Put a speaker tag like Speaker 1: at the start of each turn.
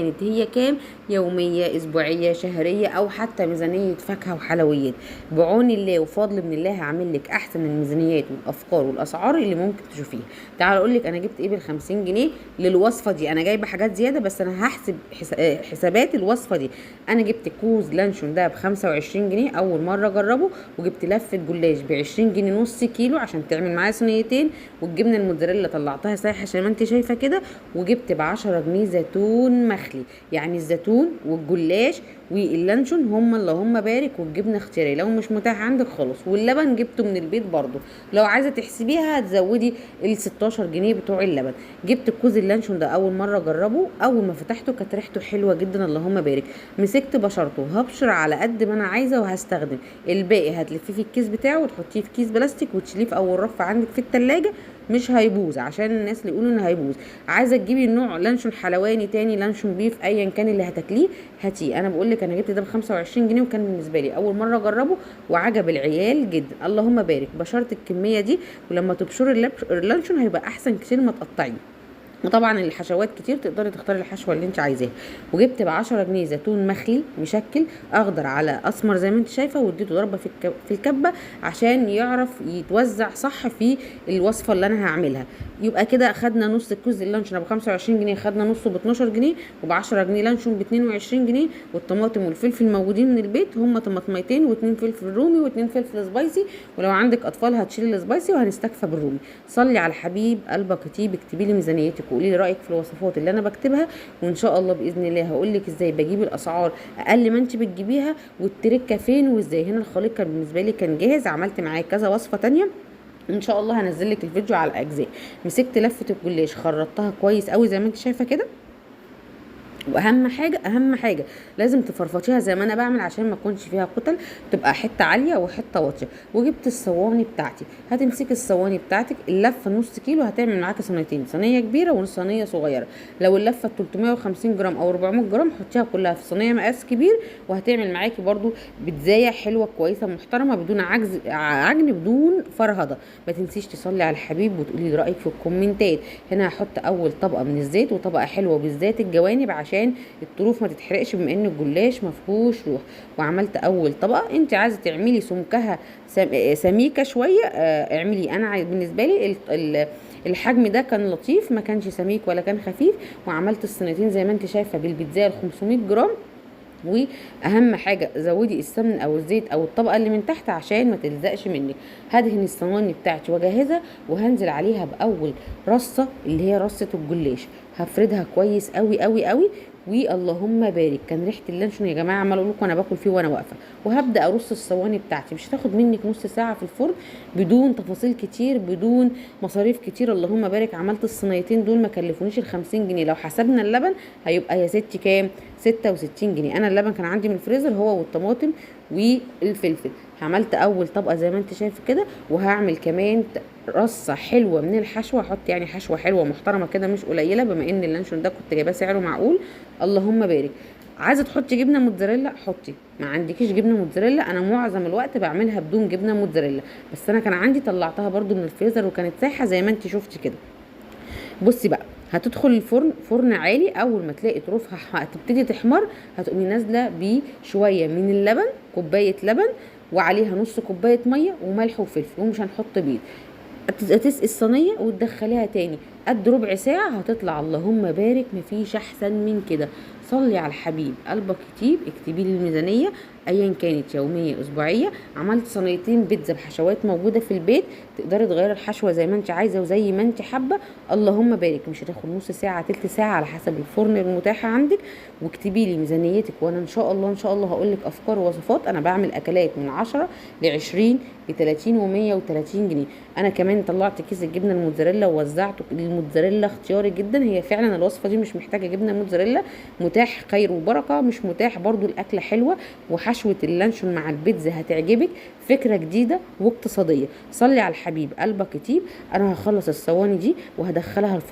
Speaker 1: كانت هي كام؟ يومية، اسبوعية، شهرية، او حتى ميزانية فاكهة وحلويات. بعون الله وفضل من الله هعمل لك احسن الميزانيات والافكار والاسعار اللي ممكن تشوفيها. تعال اقول لك انا جبت ايه بال50 جنيه للوصفة دي. انا جايبة حاجات زيادة بس انا هحسب حسابات الوصفة دي. انا جبت كوز لانشون ده ب25 جنيه اول مرة اجربه، وجبت لفة جلاش ب20 جنيه نص كيلو عشان تعمل معايا صينيتين، والجبنة الموتزاريلا طلعتها سايحة عشان ما انت شايفة كده، وجبت ب10 جنيه زيتون مخلي. يعني الزيتون والجلاش واللانشون هم اللي هم بارك، والجبنه اختياري لو مش متاح عندك خالص، واللبن جبته من البيت برضو لو عايزه تحسبيها هتزودي ال 16 جنيه بتوع اللبن. جبت الكوز اللانشون ده اول مرة اجربه، اول ما فتحته كانت ريحته حلوة جدا اللهم بارك. مسكت بشرته هبشر على قد ما انا عايزه وهستخدم الباقي، هتلفيه في الكيس بتاعه وتحطيه في كيس بلاستيك وتشيليه في اول رف عندك في التلاجة، مش هيبوظ عشان الناس اللي يقولوا ان هيبوظ. عايزه تجيبي نوع لانشون حلواني تاني، لانشون beef، ايا كان اللي هتاكليه هاتيه. انا بقول لك انا جبت ده ب25 جنيه وكان بالنسبة لي اول مرة اجربه وعجب العيال جدا اللهم بارك. بشرت الكمية دي، ولما تبشري اللانشون هيبقى احسن كتير ما تقطعيه. وطبعا الحشوات كتير، تقدري تختاري الحشوه اللي انت عايزاها. وجبت ب10 جنيه زيتون مخلي مشكل اخضر على اسمر زي ما انت شايفه، واديته ضربه في الكبه عشان يعرف يتوزع صح في الوصفة اللي انا هعملها. يبقى كده خدنا نص الكوز اللانشون ابو 25 جنيه، خدنا نصه ب 12 جنيه، وب10 جنيه لانشون ب 22 جنيه، والطماطم والفلفل موجودين من البيت، هم طماطميتين واتنين فلفل رومي واتنين فلفل spicy، ولو عندك اطفال هتشيل ال spicy وهنستكفى بالرومي. صلي على الحبيب قلبك يطيب، اكتبي لي ميزانيتك وقولي لي رايك في الوصفات اللي انا بكتبها، وان شاء الله باذن الله هقول لك ازاي بجيب الاسعار اقل ما انت بتجيبيها، والتركه فين وازاي. هنا الخليط كان بالنسبة لي كان جاهز، عملت معاه كذا وصفه تانية ان شاء الله هنزل لك الفيديو على الاجزاء. مسكت لفه الجلاش خرطتها كويس قوي زي ما انت شايفه كده، واهم حاجة اهم حاجة لازم تفرفطيها زي ما انا بعمل عشان ما يكونش فيها كتل، تبقى حتة عالية وحتة واطية. وجبت الصواني بتاعتي، هتمسكي الصواني بتاعتك اللفة نص كيلو هتعمل معاكي صينيتين، صينية كبيرة وصينيه صغيرة. لو اللفة 350 جرام او 400 جرام حطيها كلها في صينية مقاس كبير، وهتعمل معاكي برضو بيتزايه حلوة كويسة محترمه بدون عجن بدون فرهده. ما تنسيش تصلي على الحبيب وتقولي لي رايك في الكومنتات. هنا هحط اول طبقه من الزيت، وطبقه حلوة بالذات الجوانب عشان الطروف ما تتحرقش بما ان الجلاش ما فيهوش روح. وعملت اول طبقه، انت عايزه تعملي سمكها سميكة شوية، اعملي. انا بالنسبة لي الحجم ده كان لطيف، ما كانش سميك ولا كان خفيف. وعملت الصينيتين زي ما انت شايفه بالبيتزا ال 500 جرام. واهم حاجة زودي السمن او الزيت او الطبقة اللي من تحت عشان ما تلزقش منك. هدهن الصواني بتاعتي واجهزها، وهنزل عليها باول رصه اللي هي رصه الجلاش، هفردها كويس قوي قوي قوي. واللهم بارك. كان ريحه اللانشون يا جماعة عماله اقول لكم انا باكل فيه وانا واقفة. وهبدا ارص الصواني بتاعتي، مش هتاخد منك نص ساعة في الفرن، بدون تفاصيل كتير بدون مصاريف كتير اللهم بارك. عملت الصينيتين دول ما كلفونيش ال 50 جنيه، لو حسبنا اللبن هيبقى يا ستي كام؟ 66 جنيه. انا اللبن كان عندي من الفريزر هو والطماطم والفلفل. عملت اول طبقه زي ما انت شايفه كده، وهعمل كمان رصه حلوة من الحشوه، هحط يعني حشوه حلوة محترمه كده مش قليله، بما ان اللانشون ده كنت جايباه سعره معقول اللهم بارك. عايزه تحطي جبنه موتزاريلا حطي، ما عندكيش جبنه موتزاريلا انا معظم الوقت بعملها بدون جبنه موتزاريلا، بس انا كان عندي طلعتها برده من الفريزر وكانت سايحه زي ما انت شفتي كده. بصي بقى هتدخل الفرن، فرن عالي، اول ما تلاقي طروفها هتبتدي تحمر هتقومي نازله بشوية من اللبن، كوباية لبن وعليها نص كوباية مية وملح وفلفل، ومش هنحط بيض. هتسقي الصينية وتدخليها تاني قد ربع ساعة هتطلع اللهم بارك، مفيش احسن من كده. صلي على الحبيب قلبك يطيب. اكتبي لي الميزانية ايا كانت يومية اسبوعية. عملت صينيتين بيتزا بحشوات موجودة في البيت، تقدري تغيري الحشوه زي ما انت عايزه وزي ما انت حابة اللهم بارك. مش هتاخد نص ساعة تلت ساعة على حسب الفرن المتاح عندك. واكتبي لي ميزانيتك، وانا ان شاء الله ان شاء الله هقول لك افكار ووصفات. انا بعمل اكلات من 10 ل 20 ل 30 و130 جنيه. انا كمان طلعت كيس الجبنة الموتزاريلا ووزعته. الموتزاريلا اختياري جدا، هي فعلا الوصفة دي مش محتاجه جبنه موتزاريلا، متاح خير وبركة، مش متاح برضو الاكلة حلوة. وحشوه اللانشون مع البيتزا هتعجبك، فكرة جديدة واقتصادية. صلي على الحبيب قلبك يطيب. انا هخلص الصواني دي وهدخلها الفرن.